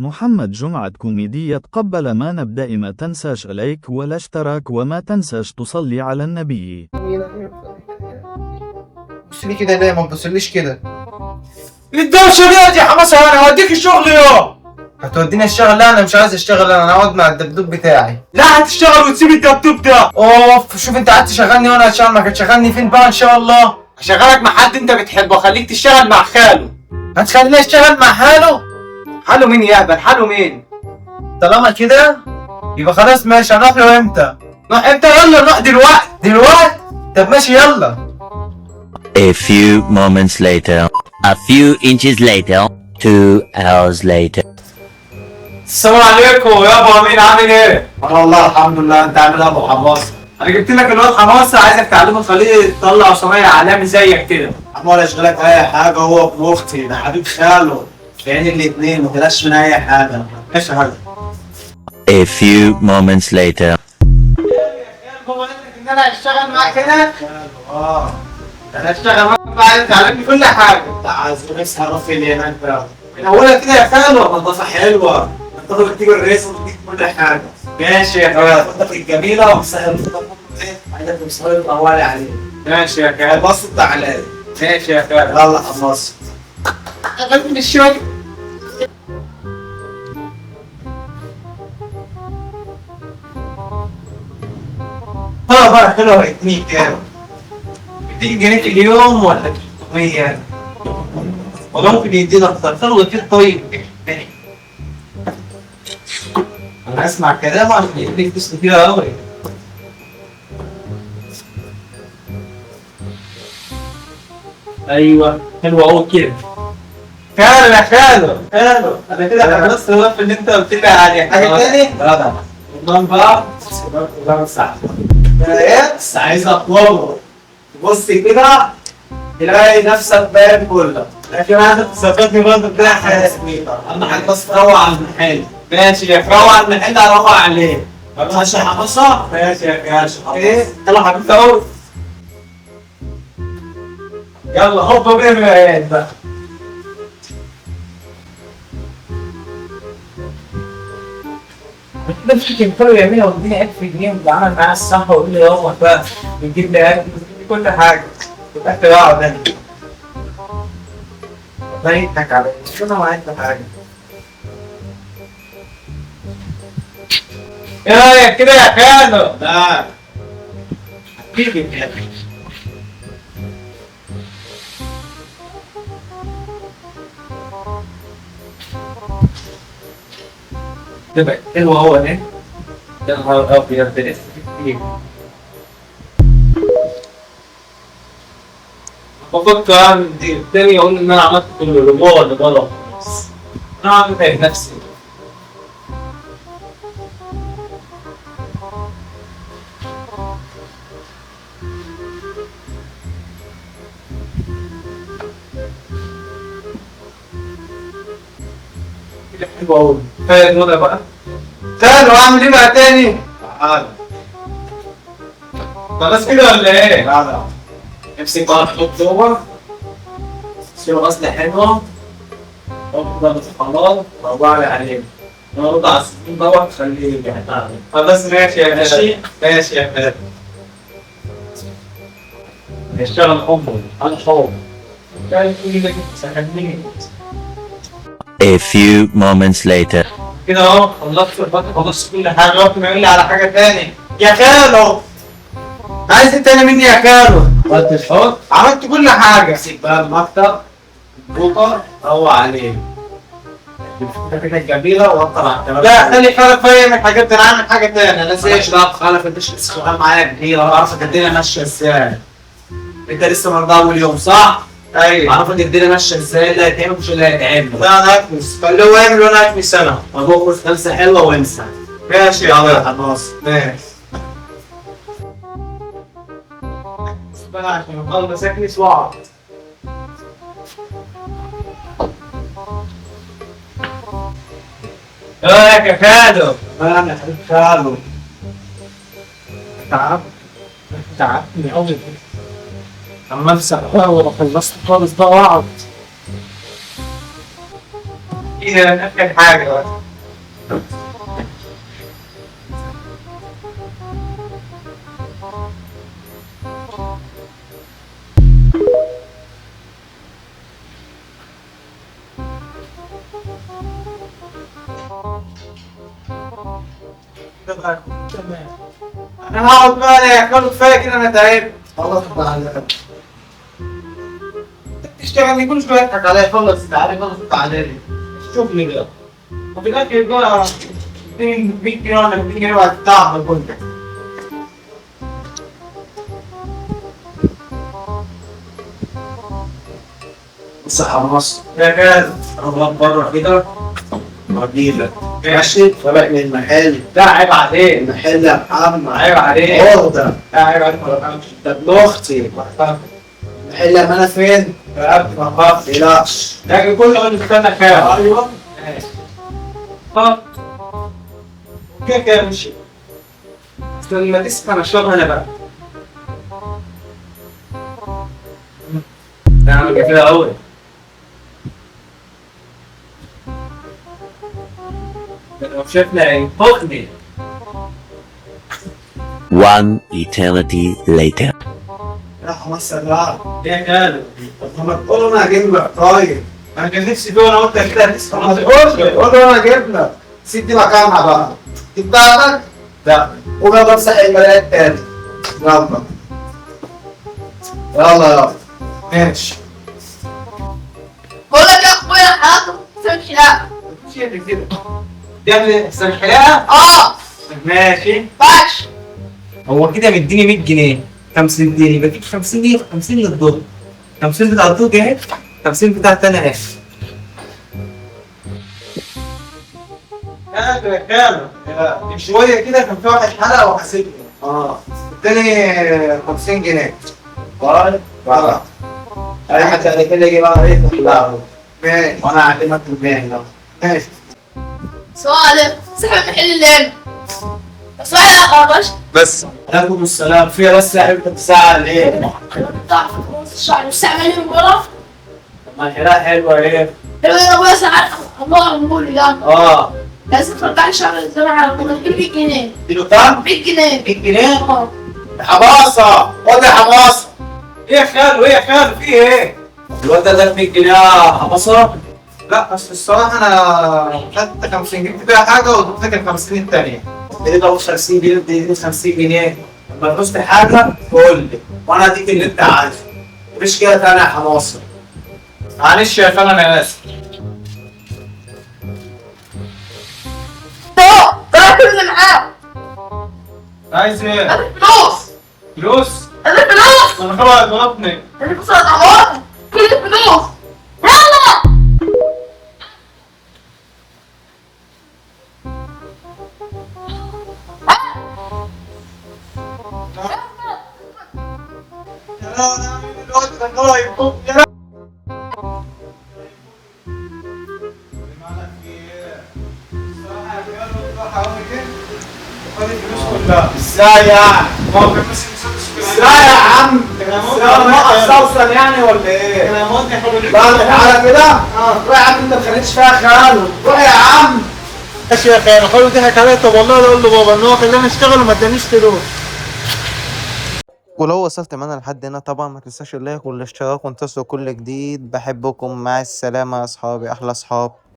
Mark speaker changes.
Speaker 1: محمد جمعة كوميدية. قبل ما نبدأ ما تنساش like والاشتراك وما تنساش تصلي على النبي.
Speaker 2: بص لي كده ليه؟ ما تبصليش كده.
Speaker 3: الدوشة دي يا حماسه، انا هوديك الشغل يا
Speaker 2: هتوديني الشغل؟ لا انا مش عايز اشتغل، انا هقعد مع الدبدوب بتاعي.
Speaker 3: لا هتشتغل وتسيب الدبدوب ده.
Speaker 2: اوف، شوف انت قعدت تشغلني وانا هشتغل، ما كنت تشغلني فين بقى ان شاء الله؟
Speaker 3: هشغلك مع حد انت بتحبه، خليك تشتغل مع خاله.
Speaker 2: هتخليني اشتغل مع حاله؟
Speaker 3: حاله مين يا هبل؟ حاله مين؟
Speaker 2: طالما كده يبقى خلاص ماشي. هنروح له امتى؟
Speaker 3: نروح امتى؟ يلا نروح دلوقتي.
Speaker 2: دلوقتي؟ طب ماشي يلا.
Speaker 4: A few moments later, a few inches later, 2 hours later.
Speaker 3: السلام عليكم يا ابو امين، عامل ايه؟
Speaker 2: انا والله الحمد لله، انت عامل ايه يا ابو حماصه؟
Speaker 3: انا جبت لك الواد حماسه، عايزك تعلمه تخليه يطلع صنايعي عالمي زيك كده.
Speaker 2: عم ولا اشغلك اي حاجة، هو ابن اختي ده حبيب خاله، في عين الاتنين، ما تقلقش من اي حاجة. ماشي يا حاج.
Speaker 4: A few moments later.
Speaker 3: هو قال لك ان انا هشتغل معاك هنا؟
Speaker 2: اه
Speaker 3: انا هشتغل معاك بقى، عايز تعلمني كل حاجة.
Speaker 2: انت عايز نفسي هروح فين هناك بقى؟
Speaker 3: من اولها كده يا خالو.
Speaker 2: نظافة حلوة، انت بتجيب الريس وبتجيب كل حاجة.
Speaker 3: ماشي يا خالو.
Speaker 2: خطتك الجميلة ومسهل ايه؟ عايزك تمسهل طوالي عليه.
Speaker 3: ماشي يا خالو.
Speaker 2: بص عليا.
Speaker 3: ماشي يا خالو.
Speaker 2: يلا حماصه.
Speaker 3: من الشغل.
Speaker 2: اه بقى حلوة اتنين كام؟
Speaker 3: 200 جنيه في اليوم ولا 300؟ والله ممكن يدينا اكتر. خلوه كتير. طيب انا اسمع كلامه عشان يديني فلوس كتير قوي. ايوه حلوة قوي كده. خالو يا خالو، خالو انا كده خلصت الوقف اللي انت قلت لي عليه.
Speaker 2: حاجة تاني؟
Speaker 3: لا ده نظام بقى، نظام الساعة.
Speaker 2: ايه؟
Speaker 3: بس عايز اطلبه. بص كده تلاقي نفسك باين كله، لكن انا تثبتني برضه كده حاجة.
Speaker 2: اهم حاجة بس تروق على المحل.
Speaker 3: ماشي يا روق على المحل، اروق عليه.
Speaker 2: ماشي يا حماصه؟
Speaker 3: ماشي يا كاش.
Speaker 2: ايه؟
Speaker 3: يلا حبيبي اهو. يلا هوب بينا بقى. نفسي كان كله يعملها ويديني 1000 جنيه وبيتعامل معايا الصح ويقول لي روح بقى ويجيب لي اكل ويجيب لي كل حاجة. في الاخر اقعد انا.
Speaker 2: والله يضحك عليا، مش انا وعدت حاجة.
Speaker 3: ايه رايك كده يا خالو؟
Speaker 2: لا حبيبي.
Speaker 3: ده بقى حلو اهو اهي. يا نهار ابيض ده لسه في كتير. بفكر اعمل دي التاني، اقول ان انا عملت كل اللي هو ولا غلط. انا عامل ايه نفسي؟ كده حلو قوي. كفاية الوضع بقى.
Speaker 2: تعالوا اعمل ايه بقى تاني؟ تعالى.
Speaker 3: خلاص كده ولا ايه؟
Speaker 2: تعالى
Speaker 3: امسك بقى الحوض جوه، شيل غسلة حلوة، افضل خلاص روق لي عليه. النهارده على السكين دوت خليه يرجع. خلاص ماشي يا ماشي ماشي يا فندم. هيشتغل امه على الحوض.
Speaker 4: A few moments later.
Speaker 3: كده اهو خلصت الفترة، خلصت كل حاجة.
Speaker 2: ممكن يقول لي على حاجة تاني؟ يا خالو عايز ايه تاني مني يا خالو؟
Speaker 3: عملت الحوض،
Speaker 2: عملت كل حاجة.
Speaker 3: امسك بقى المكتب البوطة روق عليه. الفكرة الجميلة وطلع على التمام.
Speaker 2: لا خلي خالك فاهم الحاجات دي، انا عامل حاجة تاني. انا
Speaker 3: مالكش
Speaker 2: زهقت.
Speaker 3: دعوة بخالف، انت لسه شغال معايا جديد، انا عارفك الدنيا ماشية ازاي. انت لسه النهارده اول يوم صح؟
Speaker 2: ايوه.
Speaker 3: عارفك الدنيا ماشية ازاي، اللي هيتعمل مش اللي هيتعمل.
Speaker 2: لا انا هكنس، خليه هو يعمل وانا هكنس انا.
Speaker 3: طب اخرج خمسة حلوة وانسى.
Speaker 2: ماشي يا
Speaker 3: يلا يا
Speaker 2: خالو.
Speaker 3: حماس.
Speaker 2: ماشي.
Speaker 3: بقى عشان اخلص اكنس واقعد. ايه رايك يا خالو؟
Speaker 2: انا حبيب خالو.
Speaker 3: تعبت تعبتني قوي. اما امسح بقى ولا خلصت خالص بقى واقعد. دي اخر حاجة بقى.
Speaker 2: تمام. انا هقعد بقى يا خالو، كفاية كده انا تعبت.
Speaker 5: خلص تعالى.
Speaker 3: تشتغلني كل شوية تضحك عليا. خلص
Speaker 2: تعالى خلص تعالى لي.
Speaker 3: الشغل ده، وفي الاخر بقى 100 جنيه ولا 200 جنيه بعد التعب ده كله.
Speaker 2: بص يا حمص،
Speaker 3: يا جاز
Speaker 2: انا بره كده وهجيلك.
Speaker 3: ماشي.
Speaker 2: ماشي، سبق من المحل.
Speaker 3: لا عيب عليك.
Speaker 2: المحل يا محمد.
Speaker 3: عيب عليك.
Speaker 2: عقدة.
Speaker 3: لا عيب عليك، ما بفهمش.
Speaker 2: ده ابن اختي.
Speaker 3: ما بفهمش.
Speaker 2: المحل ما انا فين؟
Speaker 3: رقبتي ما بفهمش.
Speaker 2: متقلقش.
Speaker 3: لكن كله قول لي استنى كام.
Speaker 2: ايوه.
Speaker 3: ماشي. طب كده كده ماشي. بس لما تسخن اشربها انا بقى. ده عامل كده قوي. لو شفنا ينفخني.
Speaker 4: One eternity later.
Speaker 2: يا حمص يا جدع.
Speaker 3: ايه يا خالد؟
Speaker 2: طب ما تقول انا هجيب لك. طيب
Speaker 3: انا كان نفسي فيه وانا قلت كده هتسخن.
Speaker 2: ما تقولش، قول له انا هجيب لك. سيب دي مكانها بقى. دي بتاعتك؟
Speaker 3: لا.
Speaker 2: قوم يلا امسح المراية تاني. يلا يلا يلا.
Speaker 3: ماشي.
Speaker 6: بقول لك يا اخويا حضرتك سمك حلاقة.
Speaker 3: مش يعني كده. تعمل حساب الحلاقة؟
Speaker 6: اه.
Speaker 3: ماشي.
Speaker 6: ماشي.
Speaker 3: هو كده مديني 100 جنيه، 50 جنيه بجيب 50 جنيه، 50 للدور، 50 بتاع الدور جاهز، 50 بتاع تاني اهي.
Speaker 2: خالو يا خالو، من شوية كده كان في واحد حلقة وحاسبني.
Speaker 3: اه.
Speaker 2: اداني 50 جنيه.
Speaker 3: طيب.
Speaker 2: اه.
Speaker 3: اي حد بعد كده يجي بقى ايه تحلقه.
Speaker 2: ماشي.
Speaker 3: وانا اعلمك المهنة.
Speaker 2: ماشي.
Speaker 6: السلام عليكم، صاحب المحل اللي هنا. بس واحد يا باشا.
Speaker 3: بس عليكم السلام. فيها بس يا حبيبي، انت بتزعل ليه؟
Speaker 6: ضعف في الشعر مش عامل من ورا.
Speaker 3: طب ما الحلاقة حلوة ايه؟
Speaker 6: حلو يا ابويا، ساعات الله عمولي يعني.
Speaker 3: اه.
Speaker 6: لازم ترجع لي شعر زمان على 100 جنيه.
Speaker 2: اديله كام؟
Speaker 6: 100 جنيه.
Speaker 2: 100 جنيه؟
Speaker 6: اه.
Speaker 2: حماصة، خد يا حماصة.
Speaker 3: ايه يا خالو؟ ايه يا خالو؟ في ايه؟ الواد ده اداك 100 جنيه يا حمصه؟
Speaker 2: لا بس الصراحة أنا خدت 50 جنيه فيها حاجة واديتك ال 50 التانية.
Speaker 3: ايه ده 50 جنيه؟ اديني 50 جنيه. لما تعوز حاجة قول لي وانا اديك اللي انت عايزه. مفيش كده تاني يا حماصه. معلش يا خالو انا اسف.
Speaker 6: طب طلع كل اللي معاه.
Speaker 3: عايز ايه؟
Speaker 6: هات الفلوس.
Speaker 3: فلوس؟
Speaker 6: هات الفلوس.
Speaker 3: انا خلاص ضربني.
Speaker 6: هات الفلوس يا طهور. كل الفلوس. يلا.
Speaker 2: يا لا أنا عامل إيه دلوقتي؟ ده هو هيفك. يا لا. ازاي يعني؟ ازاي يا عم؟ ازاي انا ناقص صوصن يعني ولا ايه؟ لا تعالى كده. روح يا عم، انت ما تخليش فيها خالو. روح يا عم.
Speaker 5: ماشي يا خالو. خالو ضحك عليا. طب والله لا اقول لبابا ان هو خلاني اشتغل وما ادانيش فلوس.
Speaker 7: ولو وصلت معانا لحد هنا طبعا ما تنساش اللايك والاشتراك وانتصروا كل جديد. بحبكم، مع السلامة يا اصحابي، احلى اصحاب.